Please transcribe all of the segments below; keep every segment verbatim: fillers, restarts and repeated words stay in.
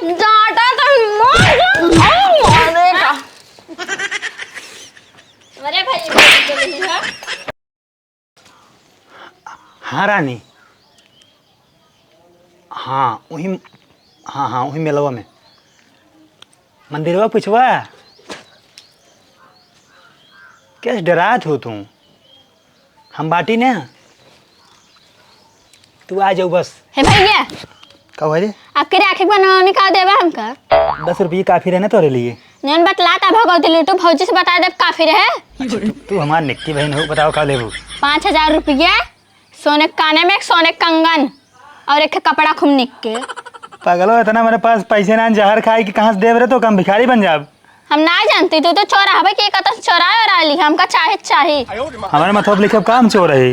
डांटा तो मार दो। अरे का? अरे भाई, ये बोल रही है। हाँ रानी, हाँ वही, हाँ, हाँ वही मेलवा में, मंदिरवा पुछवा। कैसे डरात हो तू? हम बाटी ना, तू आ जाऊ बस। हे भैया, का हुआ रे? आपके राखी बनवाने का देबा हमका? दस रुपये काफी रहे ना तोरे लिए। जौन बतलाता भगवती लूटू, भौजी से बता देब काफी रहे। अच्छा, तू, तू हमार निक्की बहन हो, बताओ का लेबू? पाँच हजार रुपया, सोने के काने में, एक सोने के कंगन और एक कपड़ा खूब निक के। पागलो, इतना मेरे पास पैसे ना, जहर खाए कि कहाँ से देब रे, तो हम भिखारी बन जाब। हम ना जानती, तू तो चोर हवे कि कतस चोराए और आली, हमका चाहे चाही। हमारे मतलब लिखे काम चोर है।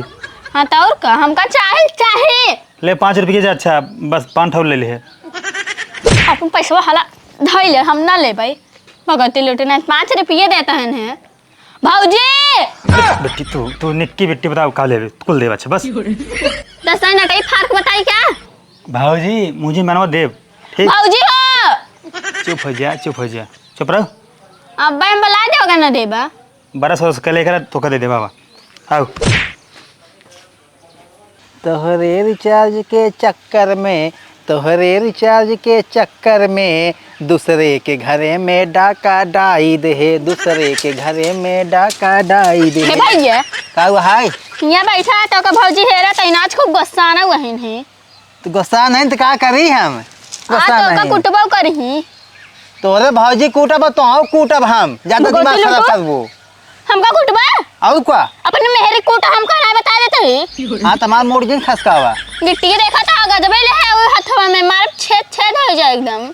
हाँ तो और का, हमका चाहे चाही। ले पाँच रुपये जा, अच्छा बस पाँच ठो ले ले। अपन पैसवा हला धई ले, हम ना लेबै। भगवती लूटू ना, पाँच रुपये देता है ने। भौजी! बेटी तू, तू निक्की बेटी बताओ का लेबे, कुल देबा अच्छा बस। दस नटई फार्क बताई क्या? भौजी, मुझे मनवा देब, ठीक? भौजी हो! चुप हो जा, चुप हो जा, चुप रहो। अब हम बला देबा ना देबा। बरस वरस के लेकर तो कर दे दे बाबा। आओ। तोहरे रिचार्ज के चक्कर में, तोहरे रिचार्ज के चक्कर में दूसरे के घरे में डाका डाई दे, दूसरे के घरे में डाका डाई दे। हे भैया। का हुआ है? हियाँ बैठा है तो का भौजी हेरा तैनाज खूब गुस्सा ना हुआ है। तो गुस्सा नहीं तो का करी हम? गुस्सा आ, तो का नहीं। कुटबो करही। तोरे भौजी कूटब, तोहू कूटब हम। ज्यादा भगवती दिमाग खराब लूटू। करबो। हमका कुटबा? और का? अपने मेहरी कूटा हमका ना बता देते ही। हाँ, तमार मूड जिन खसकावा। गिट्टी देखा था, गजबे ले है, वो हथवा में मार छेद छेद हो जाए एकदम।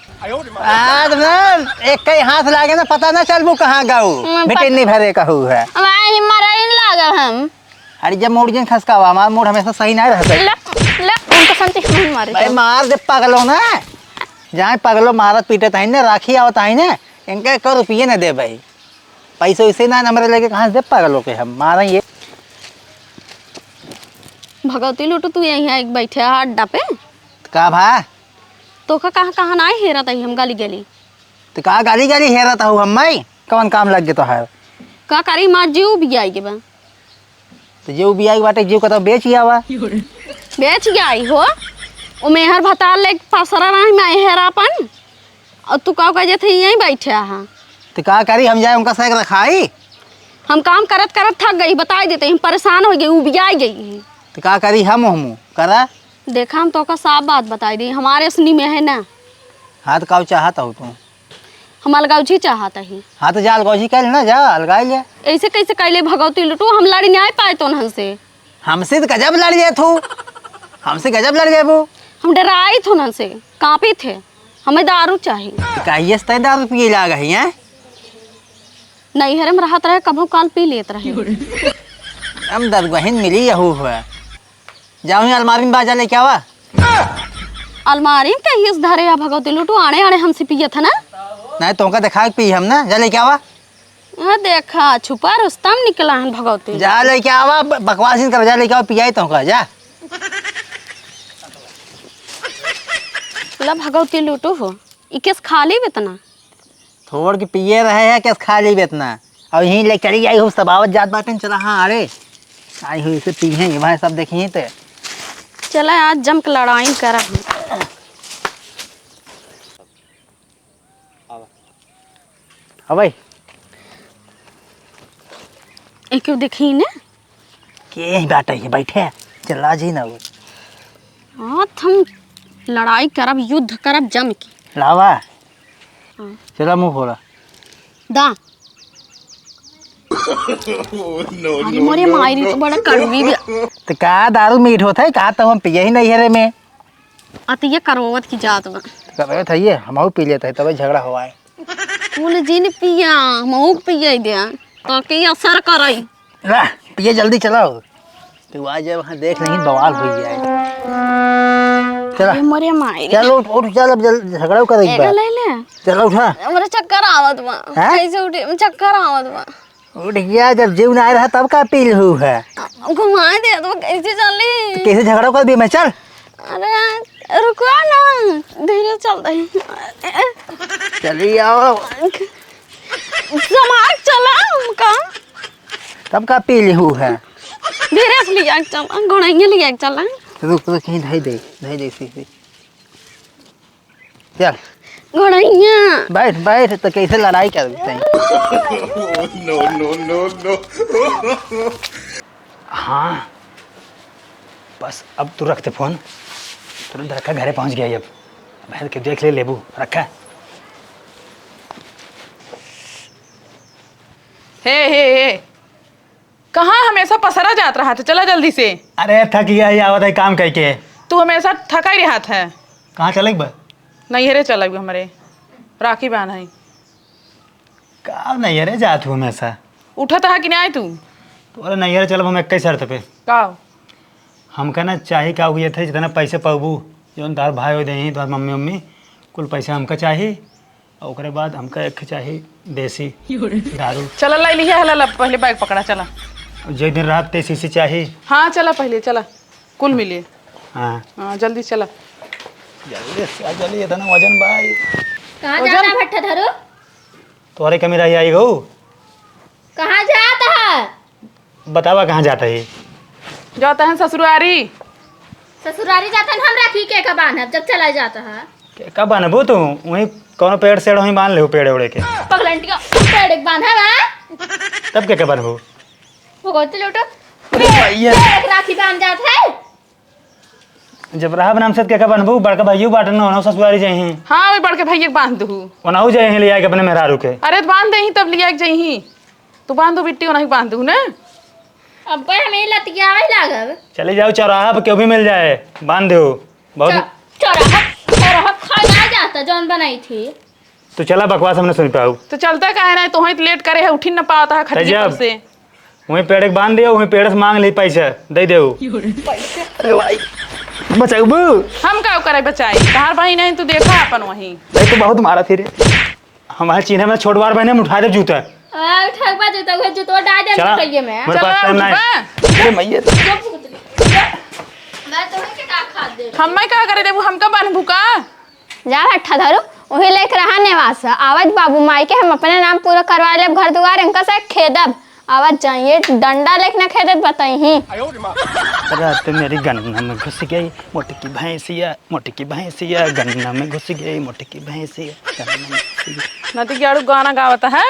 आज ना एक कई हाथ लागे ना, पता ना चलबू कहाँ गाऊ। हम्म, बेटे पत- नहीं भरे कहू है। अब आई मरइन लागब हम। अरे जब मूड जिन खसकावा, हमार मूड हमेशा सही ना रहता। ले, ले, उनको संती हम मारे भाई तो। मार दे पागलों ना। जाए पागलों मारत पीटत आई ना, राखी आवत आई ना, इनका एक रुपये ना दे भाई। पैसे वैसे ना नंबर लेके कहाँ से दे पागलों के हम मारें ये। भगवती लूटू तू यहीं है एक बैठे अड्डा पे। का भा? तोका कहाँ कहाँ ना हेरत आई हम गली गली। तो का गली गली हेरत हूँ हम, मैं कौन काम लग गए तो है? का करी मार जीव भी आई के बा। तो जीव भी आई बाटे, जीव का तो बेच ही आवा। बेच के आई हो? ओ मेहर भतार ले पसरा रही मैं हेरापन। और तू का कह जाते यहीं बैठे हा? तो का करी हम जाए उनका सैक रखाई? हम काम करत करत थक गई, बताई देते हम परेशान हो गई, उबियाई गई। तो का करी हम हमू करा? देखा हम तोका साफ बात बताई दी, हमारे असनी में है ना। हाँ तो का चाहत हो तू? हम अलगाउजी चाहत ही। हाँ तो जा अलगाउजी कर ना, जा अलगाई ले। ऐसे कैसे कैले भगवती लुटू, हम लड़ी नहीं पाए तो उन्हन से। हमसे तो गजब लड़ जाए तू, हमसे गजब लड़ जाए वो। हम डराई थे उन्हन से, कांपी थे, हमें दारू चाहिए। तो कहिए से तय दारू पिए लाग ही हैं? नहीं हरम रहत रहे, कभो काल पी लेत रहे। हम दरगहिन मिली यहू हुआ। जाओ ही अलमारी में बाजा लेके आवा। अलमारी में कहिए से धरे है भगवती लुटू, आने आने हमसे पियत है ना। नहीं तुमका दिखा के पी हम ना, जा लेके आवा। हाँ देखा, छुपा रुस्तम निकला है भगवती। जा लेके आवा, ब-, बकवास नहीं कर, जा लेके आवा, पियाई तुमका, जा। ला भगवती लुटू हो, ई केस खाली बेतना। थोड़ के पिए रहे हैं, केस खाली बेतना। अब यहीं ले चली आई हो, सब आवत जात बातें, चला हाँ, अरे। आई हुई से पी हैं, ये भाई सब देखिए ते। चला आज जम के लड़ाई करा हम। अबे। ए, क्यों देखी ने? के ही बात है, बैठे, चला जी ना वो। हाँ, हम लड़ाई करब, युद्ध करब जम के। लावा। हाँ। चला मुंह फोड़ा। दा। अरे मोरे मायरी तो बड़ा कड़वी बा। तो का दारू मीठ होत है? का तो हम पिए ही नहीं है रे में। अतिये करवत की जात बा। करवत है ये, हमहू पी लेत है, तबे झगड़ा होवा है। कुल जिन पिया, हमहू के पिए दे, ताकि असर करे। ला, पिए जल्दी चलाओ। तू आ जाए वहाँ देख नहीं, बवाल हो जाए। चला। अरे मोरे माई रे। चल उठ, उठ, चल अब जल्दी झगड़ा करे एक एगो बार। ले ले। चल उठा। हमरे चक्कर आवत बा। हैं? कैसे उठे? चक्कर आवत बा। उठ गया, जब जीव ना आए रहा तब का पी लहू है? घुमाए दे तो कैसे चली? तो कैसे झगड़ा कर दी मैं, चल। अरे, रुको ना, धीरे चल रही। चली आओ। समाज चला हमका। तब का पी लिहू है? धीरे से लिया के चला, घोड़ैया लिया के चला। रुक, रुक, यहीं धई दे, धई दे, सी, सी। चल। घोड़ैया। बैठ, बैठ, तो कैसे लड़ाई कर देते हैं? No, no, no, no। हाँ, बस अब तू रख दे फोन, तुरंत रखा, घरे पहुँच गया अब। बहन के देख ले लेबू, रखा। हे, हे, हे, कहाँ हमेशा पसरा जात रहा था? चला जल्दी से। अरे थक गया, ये आवत है काम करके। तू हमेशा थका ही रहत है। कहाँ चले बा? नैहरे चलब हमरे, राखी बांध है। का नैहरे जात हूँ हमेशा? उठत है कि नहीं तू? तोरे नैहरे चलब हम इक्कीस शर्त पे। का? हमका ना चाही का हुए थे, जितना पैसे पाबू, जौन तार भाई हो देही, तार मम्मी उम्मी, कुल पैसा हमका चाही। और ओकरे बाद हमका एक चाही देसी दारू। चला ला लिहे हला, ला पहले बैग पकड़ा, चला। जे दिन रात ते शीशी चाही। हाँ, चला पहले, चला। कुल मिले। हाँ। हाँ, जल्दी चला। जल्दी से आ, जल्दी, इतना वजन बा ई। कहाँ वजन? जाता भट्टा धरो? तोहरे कमी रही आई गो। कहाँ जात है? बतावा कहाँ जात है? जात है ससुरारी। ससुरारी जात है, हम राखी के का बांधब जब चला जात है? के का बांधबू तू? वहीं कौनो पेड़ सेड़ वहीं बांध लेहू, पेड़ ओड़े के। पगलंटिया, पेड़ एक बांधब, हाँ? तब के के बांधबू? वो कहते लोटो, अरे भैया। पेड़ एक राखी बांध जात है। जब रहब नाम से के के बांधबू? बड़का भैया बाटन न, ओनहु ससुरारी जाइहीं। हाँ, वही बड़के भैया के बांध दू। ओनहु जाइहीं ले आके अपने मेहरारू के। अरे तो बांध देहीं तब लिया के जाइहीं। तू बांध दू बिट्टी, ओनही बांध दू ने। अब भाई हमें लतियावे लागब। चले जाओ चौराहा पे, केहू भी मिल जाए, बांध दो। बहुत चौ-, चौराहा, चौराहा खाए आ जाता जौन बनाई थी। तू चला, बकवास हम न सुन पाऊ। तो चलता काहे ना, तोहई तो लेट करे है, उठी न पावता है खटिया पर से। वहीं पेड़ के बांध दियो, वहीं पेड़ से मांग ली पैसा, दे देऊ। पैसा? अरे भाई, बचाऊ बू। हम का करे बचाई? तहार भाई नहीं, तू देखा अपन वहीं। नहीं तो बहुत मारा फिर। हमारे चीन्हे में छोट बार बहने, हम उठा दे जूता। आ, उठा के बात जूता, वो जूतवा डाल दे चला, कहिए में। मेरे पास चला, टाइम नहीं। उठबा। अरे मैया। जो भूत ले। मैं तो है कि का खा दे। हम मैं का करे देबू, हमका बांधबू का? जा भट्टा धरू, वही लेके रहा नेवास। आवत बाबू माई के हम अपने नाम पूरा करवा लेब, घर दुआर इनका से खेदब। आवत जाइए, डंडा लेके ना खेदत बताई ही। रात मेरी गन्ना में घुस गई मोटकी भैंसिया, मोटकी भैंसिया, गन्ना में घुस गई मोटकी भैंसिया, गन्ना में घुस गई। नती गाड़ू गाना गावत है।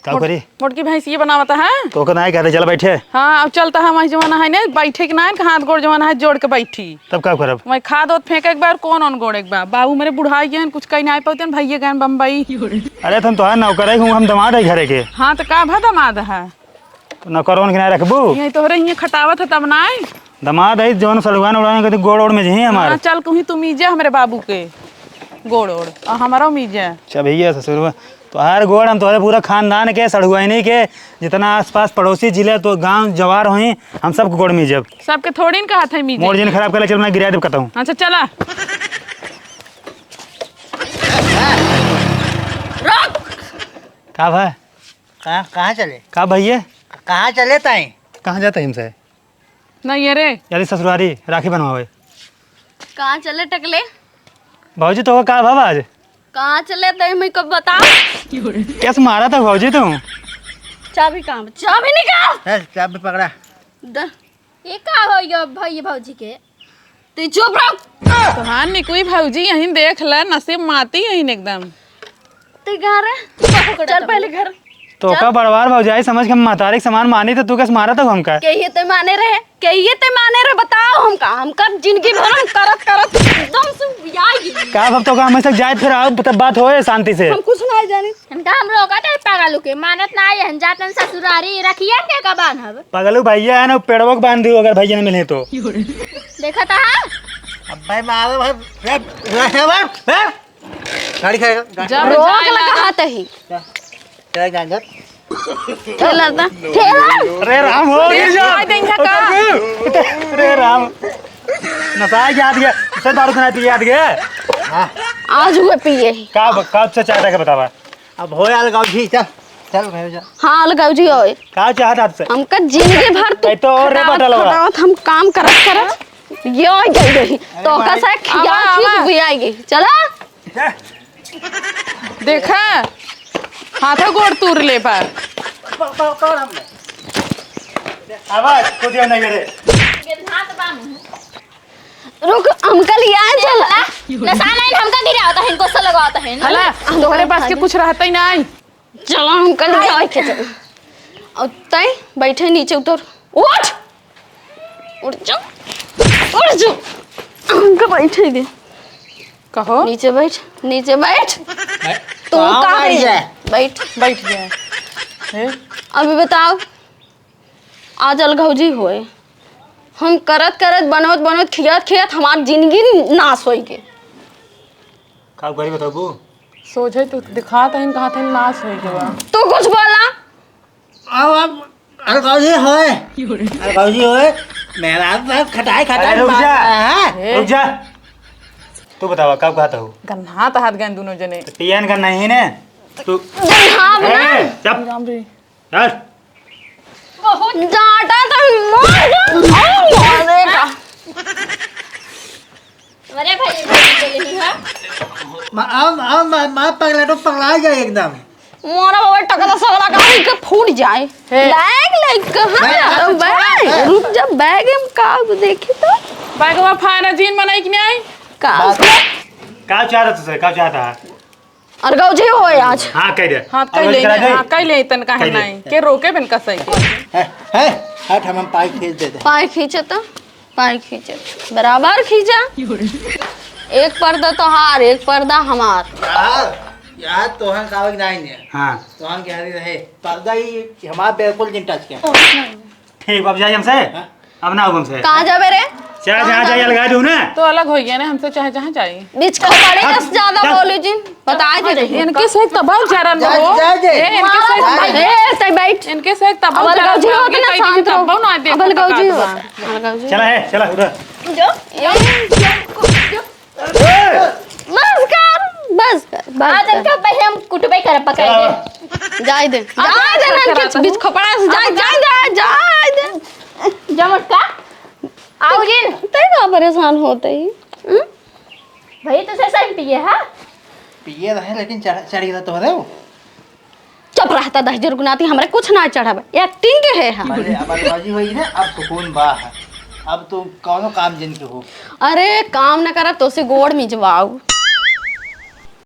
का मोट-, करी? मोटकी भैंसिया बनावत है। तो ओकर नाई कहते, चल बैठे। हाँ, अब चलता है वहीं जवाना है ने, बैठे के नाई, हाथ गोड़ जवाना है, जोड़ के बैठी। तब का करब? वहीं खाद ओत फेंके एक बार, कौन ओन गोड़ एक बार। बाबू मेरे बुढ़ाई गए हैं, कुछ कहीं नाई पाते हैं, भैया गए हैं बम्बई। अरे, तुम तो है नौकर है, हम दमाद है घरे के। हाँ, तो का भा दमाद है? तो नौकर ओन के नाई रखबू? यहीं तोहरे हियाँ खटावत है तब नाई। दमाद है, जौन सड़ुआन उड़ान कभी गोड़ ओड़ में जही हमार। हाँ, चल, तू ही तू मीजे हमरे बाबू के गोड़ ओड़, और हमारा मीजे। अच्छा भैया, ससुरवा, तोहार गोड़ हम तोहरे पूरा खानदान के, सड़ुआइनी के, जितना आसपास पड़ोसी जिले, तो गांव जवार होई, हम सबके गोड़ मीजब। सबके थोड़ी न कहत है मीजे। मोड़ जिन खराब कर ले, चल मैं गिरा देब कहता हूँ। अच्छा, चला। का भा? कहाँ, कहाँ चले? का भैया? कहाँ चले ताई? कहाँ जाता है हमसे? नहीं, ये रे। यारी ससुरारी राखी बनवावे। कहाँ चले टकले? भौजी, तो का भाव आज? कहाँ चले तई मैं कब बताओ? कैसे मारा था भौजी तू? चाबी कहाँ बा? चाबी निकाल। ए, चाबी पकड़ा। द-, ये का हो गया भैया भौजी के? तू चुप रह। तोहार निकुई भौजी यहीं देख ले, नसीब माती यहीं एकदम। तू कहाँ रे? चल पहले घर। तो चल। का बड़वार भौजाई समझ के हम महतारी के समान मानी, तो तू कैसे मारा था हमका? के ये ते माने रहे, के ये ते माने रहे, बताओ हमका। हमका जिंदगी भर हम करत करत एकदम से उबिया गई। का अब तो का हमेशा जाए फिर आओ, तब बात होए शांति से। हम कुछ नहीं जाने। इनका हम रोका थे पागल के, मानत ना आए, हम जातन ससुरारी, रखिए के का बांधब? पागलू भैया है ना, पेड़वा के बांध दियो अगर भैया ने मिले तो। देखा था? अब भाई मारो भाई, रे, रे, रे, रे। गाड़ी खाएगा, गाड़ी। जा, रोक जा, लगा जा। हाथ ही। जा, चला जा, जा। ठेला था, ठेला। अरे राम हो, गिर जा। भाई, देखा का? अरे राम। नशा याद गया, उसे दारू सुना पी याद गया। हाँ। आज हुए पिए। का ब-, का अच्छा चाहता है बतावा? अब हो यार गाँव जी, चल, चल घर जा। हाँ, अलगाव जी होए। का चाहत आपसे? हमका जिंदगी भर तू ए तो और रे खटावत, बटलवा। खटावत हम काम करत करत। यो गई गई। अरे तो का भाई। से खिया आवा, खींच आवा। भी आएगी। चला। देखा, हाथ गोड़ तूर ले बा। आवाज को दिया नहीं रे। रुक, हमका लिया है, चला। नशा नहीं, हमका गिरा होता है, इनको से लगा होता है ना। हला, हम तोहरे पास के कुछ रहता ही नहीं। चलो, हमका ले जाओ के चलो। और तय बैठे नीचे उतर। उठ! उठ जा। उठ जा। हमका बैठे दे। कहो। नीचे बैठ, नीचे बैठ। मैं तू कहाँ कहाँ बैठ गई? जाए? बैठ। बैठ गया। ए? अभी बताओ, आज अलगौजी होए। हम करत करत, बनवत बनवत, खियात खियात हमार जिंदगी नाश होई के। का करी बताबू? सोझे तू दिखात हइन, कहत हइन नाश होई के बा। तू कुछ बोला? अब, अब अलगौजी होए। अलगौजी होए। मेरा बाप खटाई खटाई अरे रुक जा। मार रहा है। रुक जा। तू बतावा, का कहत हऊ? गन्हात हाथ गए दोनों जने। पियन का नहीं ने? तू गन्हाब ना। ए, चुप। राम रे। चल। बहुत डांटा तो मार दो। ओ, मारे का। अरे भाई, ये बोल रही है। मा-, आओ, आओ, मा-, मा पगला तो पगला जाए एकदम। मोरा बाबा टका तो सगला गाड़ी के फूट जाए। हे। बैग लेके कहाँ मैं जा रहा हूँ? बैग, रुक जा, बैग में का देखी तो। बैगवा फायना जीन बनाई कि नहीं? का? का चाहता तुझसे? का चाहता है? अलगौजी होए आज। हाँ, कह दे। हाँ, कह अलगौजी ले, करा दे। हाँ, कह ले, तन कहा कह दे। नहीं। के रोके बिन का सही। है, है, हट, हम, हम पाई खींच देते हैं। पाई खींचे तो, पाई खींचे। बराबर खींचा। एक पर्दा तोहार, एक पर्दा हमार। यार, यार, तोहन कावक नहीं है। हाँ। तोहन कह रही रहे, पर्दा ही हमार बिल्कुल जिन टच के। ठीक, अब जाई हमसे। हाँ? अब ना हो हमसे। कहाँ जाबे रे? चाहे जहाँ जाई, अलगा दू ना। तो अलग हो गया ना हमसे, चाहे जहाँ जाई। बीच खपड़े हट, बस ज्यादा चल। बोले जिन, बताए दे रही। इनके से एक तबाल जरन जा, हो। जा, जा। ए, इनके से एक तबाल ए, तै बैठ। इनके से एक तबाल अब अलगाव जरन जी हो, होत ना, इनके शांत रहो। तबाल ना देखो अब अलगाव जी तो हो। का बा। अलगाव जी। चला है, चला उधर। जो, यो, जो, जो। ए! बस कर, बस कर, बस आज कर। इनका पहले हम कुटबे करब, पकड़ चला। के। जाए दे, अब जाए दे ना, इनके बीच खपड़ा से जाए, जाए दे, जाए दे। जमत का? आओ जिन। तै का परेशान होत ही? हम्म? भाई, तो सही सही पिए, हाँ? पिए रहे, लेकिन चढ़, चढ़ गया तो रहे हो। चुप रहता दहिजर गुनाती, हमरे कुछ ना चढ़ब, acting के है हम। अरे, अब अलबाजी होई ना, अब सुकून बा है। अब तो कौनो काम जिन के हो। अरे, काम न करब, तो से गोड़ मिजवाऊ।